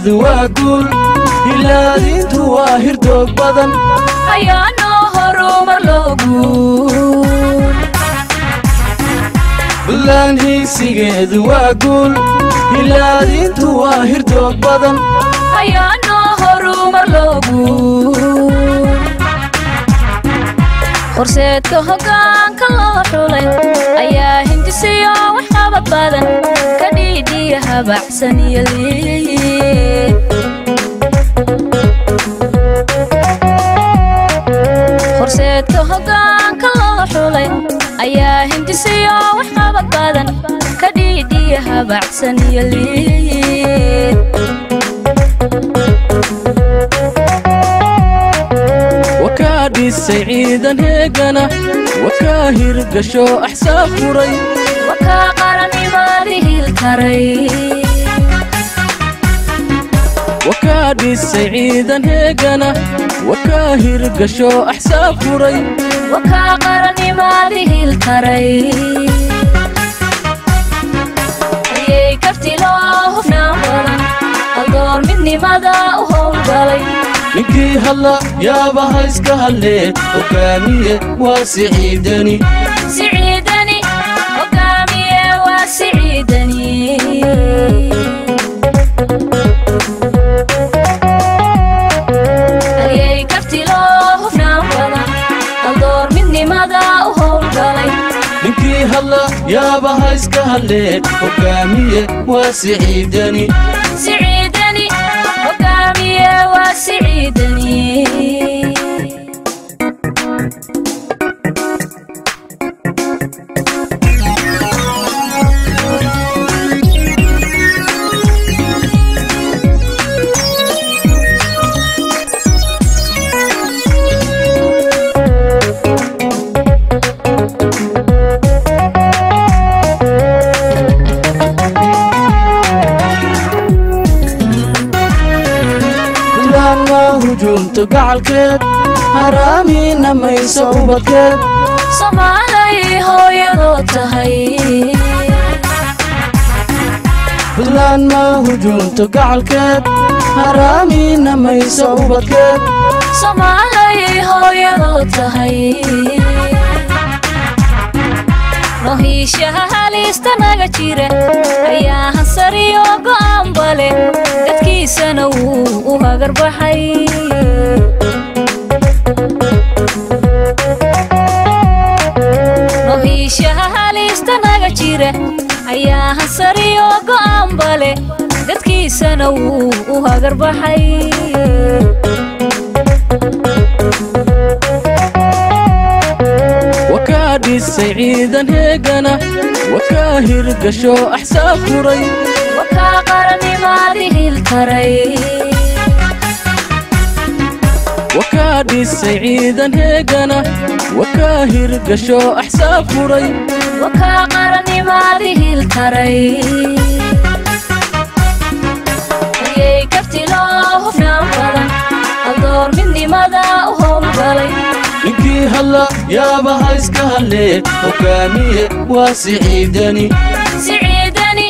Waa guul hilaadintu waa hirdoog badan ayaanoo horumar looguul. Buntland hiigsigeedu waa guul hilaadintu waa hirdoog badan ayaanoo horumar looguul. Horseedka hoggaanka loo xulay ayaa hindisiyo wax qabad badan ka dhiidhiya habacsan iyo liid. Horseedka hoggaanka loo xulay ayaa hindisiyo wax qabad badan ka dhiidhiya habacsan iyo liid. Wakaa dhisay ciidan heegana, wakaa hirgasho axsaab furay, wakaa qarannimadii hilkaray. Wakaa dhisay ciidan heegana, wakaa hirgasho axsaab furay, wakaa qarannimadii hilkaray. Ayay karti loo hufnaan badan haldoor midnimada u howlgalay. Ninkii hadla yaabaha iska hadlee, hogaamiye waa Siciidani. Siciidani hogaamiye waa Siciidani. Ayay karti loo hufnaan badan haldoor midnimada u howlgalay. Ninkii hadla yaabaha iska hadlee, hogaamiye waa Siciidani. Siciidani hogaamiye waa Siciidani. Buntland waa hujuumto gacalkeed, haraamiina mayso ubadkeed. Soomaalay hooyadoo tahay. Buntland ma hujuumto gacalkeed, haraamiina mayso ubadkeed. Soomaalay hooyadoo tahay. Nohiishaha halista naga jira ayaa hansariyo go'aan bale, dadkiisana wuu u hagarbaxay. Nohiishaha halista naga jira ayaa hansariyo go'aan bale, dadkiisana wuu u hagarbaxay. Wakaa dhisay ciidan heegana, wakaa hirgasho axsaab furay, wakaa qarannimadii hilkaray. Wakaa dhisay ciidan heegana, wakaa hirgasho axsaab furay, wakaa qarannimadii hilkaray. Ayay karti loo hufnaan badan haldoor midnimada u howlgalay. Ninkii hadla yaabaha iska hadlee, hogaamiye waa Siciidani. Siciidani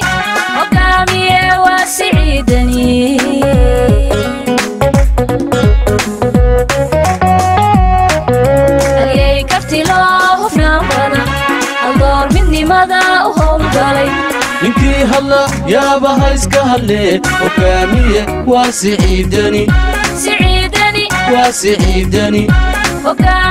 hogaamiye waa Siciidani. Ayay karti loo hufnaan badan haldoor midnimada u howlgalay. Ninkii hadla yaabaha iska hadlee, hogaamiye waa Siciidani. Siciidani waa Siciidani. Hogaamiye.